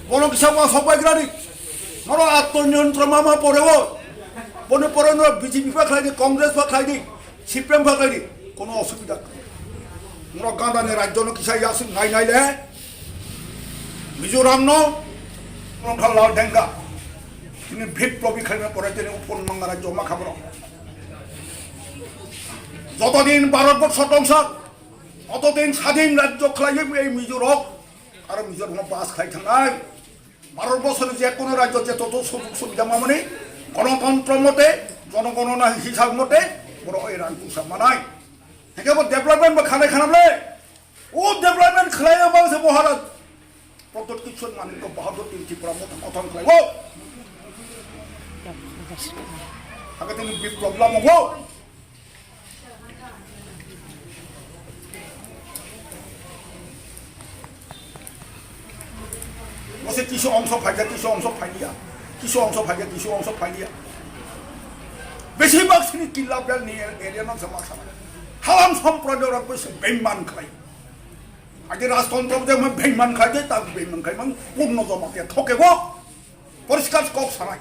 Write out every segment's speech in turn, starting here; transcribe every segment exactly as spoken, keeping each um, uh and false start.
Bono kisa ma sok bai grani. Noro atto niyontra ma ma pore o. Boni pore noro B J P pha khlai di, Congress pha khlai di, C P M pha khlai di. Kono osubida. Noro ganda ni rajyo no kisa yasik nai nai le. Mizoram no, noro kha lal dengka. Tini biplobi khlai na pore tini upon manga rajyo ma khabro. Joto din Bharat Borsho tongsa, oto din sadin rajyo khlai ei Mizo rok. Aro Mizoram no pass khlai thangnai. Bharat borsoni je kono rajyo je toto sujog subida mamani, gonotontro mote, jonogonona hisab mote, boro oi rang pusa manai. Hingke bo development bo khanai khanam le. O development khlai bang se Maharaj. Pradyot Kishore Manikya Bahadur tin Tripura mothang othang khlai o. Hake tini biplop lamo o. Bose kisu ongso phaikha, kisu ongso phailiya, kisu ongso phaikha, kisu ongso phailiya. Besibak sini killa bel ni area no sama sama. Halam somprodayo rok bese beiman khai. Age rajtontro je ma beiman khai je ta beiman khai mang purno joma ke thoke go. Poriskar kok sanai.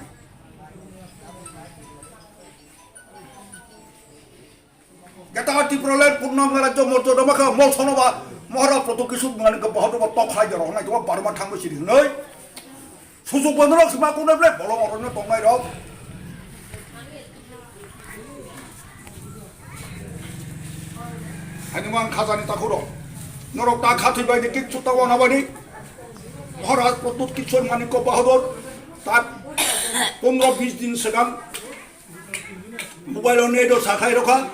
Geta Tipraland Purnam Rajyo Morjo Dama kha mol sono ba Maharaj Pradyot Kishore Manikya Bahadur ba tok khai jaro nai to Barma thangbo siri hnoi. Sujog bo norok sima kunai ble bolong orono tongnai rok. Hanuman khajani takhuro. Norok ta khathwi bai di kikchu ta wana bai di. Maharaj Pradyot Kishore Manikya Bahadur ta pondro bis din segang Mobile o net o sakhai rokha.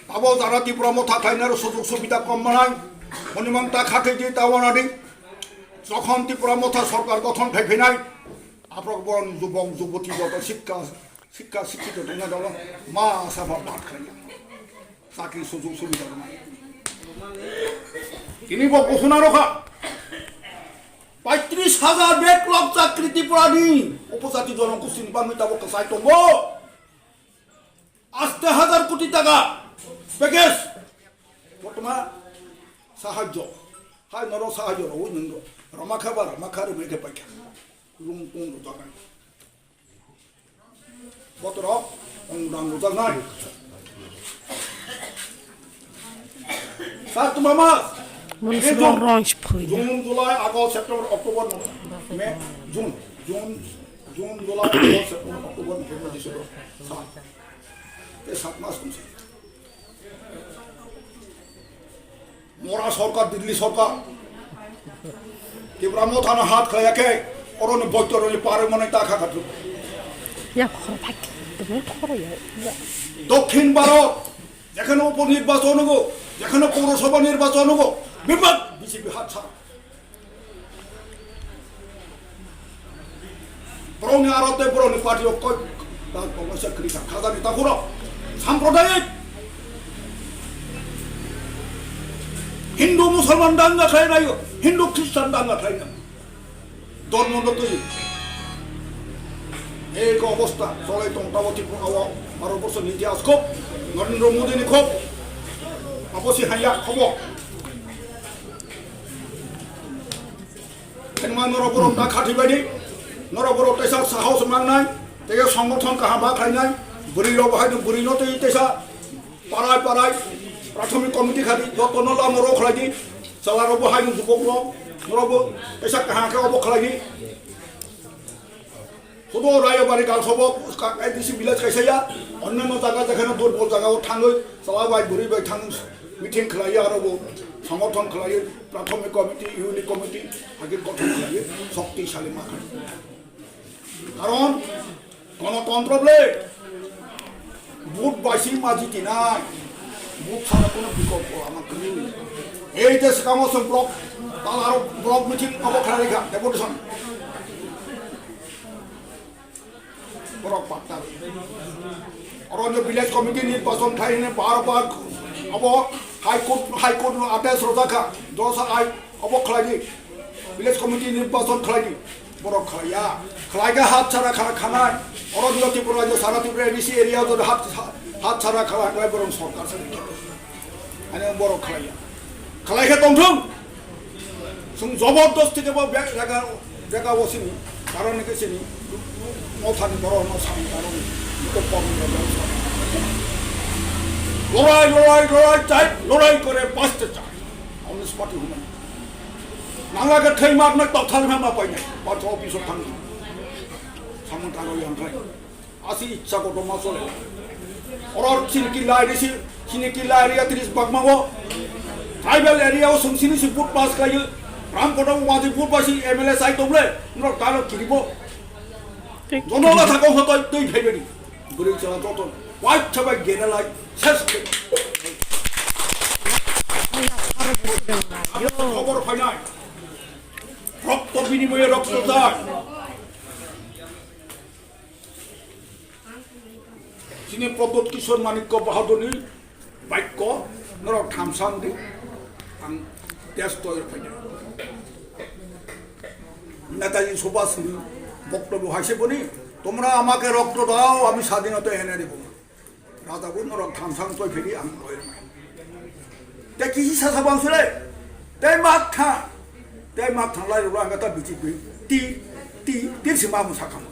Abo jara Tipra motha khainaro sujog subida kom manai. Hwnwi mang ta khathwi di ta wana di. Jokhon Tipra motha sorkar gothon khai phinai. Aphro boron jubong juboti joto sikka sikka sikki to tongna dolo ma sabha bat khlaiya. Chakri sujog subida rwnai. Tini bo ghosona rokha. Paitris hajar backlog chakri Tripura ni upojati jonogostini bangwi tabo kwchai tongo. Aste hajar koti taka package. Botoma sahajyo. Hai norok sahajyo rw nung rw. Ramakha ba ramakha rw mekhe paikha. Lung tung rw jagai. Botorok ong rang rw jagnai. Sa tuma ma. Mun June, sibong rong si phui. June, July, August, September, October, November, May, June, June, June, July, August, September, October, November, December. Sa. Te sat mas tumsi. Mora sorkar, Delhi sorkar. Tipra mothano hat khlaiya khe, oroni boitoroni pare mane ta kha khatru. Ya khoro phak, tumi khoro ya. Dokhin Bharot, jekhane upo nirbachon hogo, jekhane Purosabha nirbachon hogo, bebak B J P hat sa. Borokni aro tei borokni party rok koi ta tongo se kwrwi kha khajani takhurok. Samprodayik Hindu Musalman danga khlai naio, Hindu Christian danga khlai naio. Dormo no twi. Ei ko obostha cholai tong tabo Tripura o Bharat borso ni itihas kho, Narendra Modi ni kho. Abo si haiya khobo. Tengma norok borok ta khathi bai di. Norok borok teisa sahos mangnai, tei songgothon kaham ba khlainai. Bwrwi rok bo hai bwrwi no tei teisa parai parai prathomik committee khadi joto no lamo rok khlai di. Chala rok bo hai jubok rok norok bo teisa kaham khe obo khlai di. Hudu Rayabari Galsobo, ka-, A D C village kaisa ya, onnanno jaga jekheno durbol jaga o thangwi, chwla bai bwrwi bai thang meeting khlaiya aro bo songgothon khlaiwi, prathomik committee, unit committee, age gothon khlaiwi, shoktisali ma khlaiwi. Karon, gonotontro ble, vote bai si ma jitinai, vote sara kono bikolpo lama kwrwi. Ei je swkango chwng block, tal aro block meeting obo khlai kha, deputation. Borok pattar. Oro je village committee nirbachon khai hwnwi bar bar abo High Court, High Court no address rojak kha. Dosa ai abo khlai di. Village committee nirbachon khlai di. Borok khlai ya. Khlai khe hat sara khana khanai. Oro jodi Tripura rajyo sara Tripura A D C area jodi hat, hat sara khlai khlai borok sorkar sari khe. Ani borok khlai ya. Khlai khe tongthung. Chwng jobordosti khe bo bek jaga Jaga o sini, karone ke sini, mothani borok no sani karone, ko pogni rok no sani. লড়াই, লড়াই, লড়াই চাই, লড়াই করে বাঁচতে চাই। Communist Party hwnmani. Nangla ke thwi mak na tokthal ma ma painai. Party office o thang. Samung tang yang khai. Asi ichha koto ma chole. Oro chini killa area si, chini killa area tris bagma o. Tribal area o sung sini si vote pass khlaiyo. Ram koto wadi vote pass si M L A sai tongle. Nrok talo kiribo. Jono la thako hotoi twi phaibani. Bwrwi chwla joto. Wai chabai gena lai. Ses. Khobor phainai. Rokto binimoye rokto dai. Chini Pradyot Kishore Manikya Bahadurni বাক্য, norok thamsa wngdi, ang test toir phainai. Netaji সুভাষ সিংহ বক্তব্য হাসে বলি, "তোমরা আমাকে রক্ত দাও, আমি স্বাধীনতা এনে দেব।" রাজা বলি, "Norok thamsa wng toi phidi, ang toir phainai." Te kisi sasa bang sule, te mak tha, te mak tha lai rula ang ta bichi bi, ti, ti, ti si mamu sakamo.